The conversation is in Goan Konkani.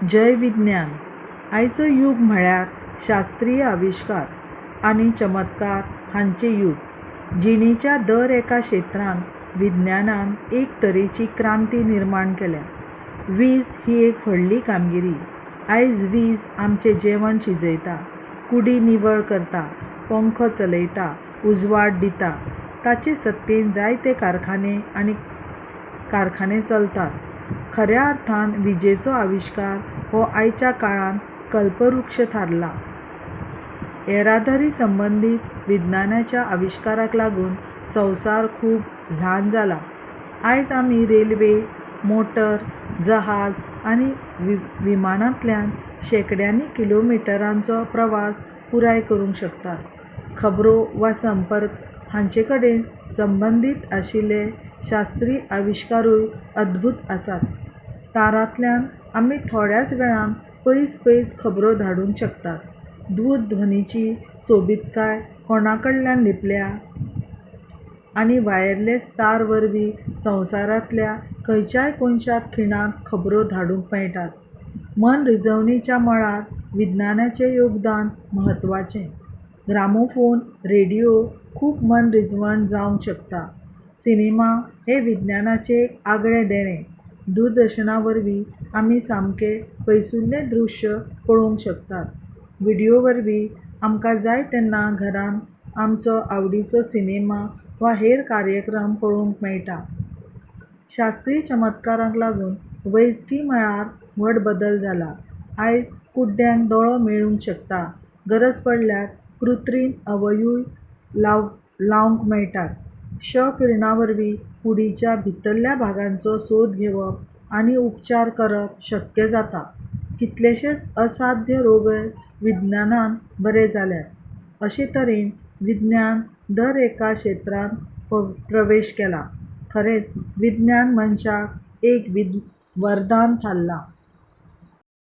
जय विज्ञान. आयचो यूग म्हळ्यार शास्त्रीय आविश्कार आनी चमत्कार हांचें यूग. जिणेच्या दर एका क्षेत्रांत विज्ञानान एक तरेची क्रांती निर्माण केल्या. वीज ही एक व्हडली कामगिरी. आयज वीज आमचें जेवण शिजयता, कुडी निवळ करता, पंखो चलयता, उजवाड दिता. ताचे सत्तेन जायते कारखाने आनी कारखाने चलतात. खऱ्या अर्थान विजेचो आविश्कार हो आयच्या काळांत कल्पवृक्ष थारला. येरादारी संबंदीत विज्ञानाच्या आविश्काराक लागून संवसार खूब ल्हान जाला. आयज आमी रेल्वे, मोटर, जहाज आनी विमानांतल्यान शेंकड्यांनी किलोमिटरांचो प्रवास पुराय करूंक शकतात. खबरो वा संपर्क हांचे कडेन संबंदीत आशिल्ले शास्त्रीय आविश्कारूय अद्भूत आसात. तारांतल्यान आमी थोड्याच वेळान पयस पयस खबरो धाडूंक शकतात. दूरध्वनीची सोबीतकाय कोणा कडल्यान लिपल्या? आनी वायरलेस तार वरवीं संवसारांतल्या खंयच्याय कोनशाक खिणाक खबरो धाडूंक मेळटात. मनरिजवणेच्या मळार विज्ञानाचें योगदान म्हत्वाचें. ग्रामोफोन, रेडियो खूब मनरिजवण जावंक शकता. सिनेमा हें विज्ञानाचें एक आगळें देणें. दूरदर्शना वरवीं आमी सामकें पयसुल्लें दृश्य पळोवंक शकतात. विडियो वरवीं आमकां जाय तेन्ना घरान आमचो आवडीचो सिनेमा वा हेर कार्यक्रम पळोवंक मेळटा. शास्त्रीय चमत्कारांक लागून वैजकी मळार व्हड बदल जाला. आयज कुड्ड्यांक दोळो मेळूंक शकता. गरज पडल्यार कृत्रीम अवयूय लावंक मेळटात. क्ष किरणां वरवीं कुडीच्या भितरल्या भागांचो सोद घेवप आनी उपचार करप शक्य जाता. कितलेशेच असाध्य रोगय विज्ञानान बरे जाल्यात. अशे तरेन विज्ञान दर एका क्षेत्रांत प्रवेश केला. खरेंच विज्ञान मनशाक एक वरदान थारलां.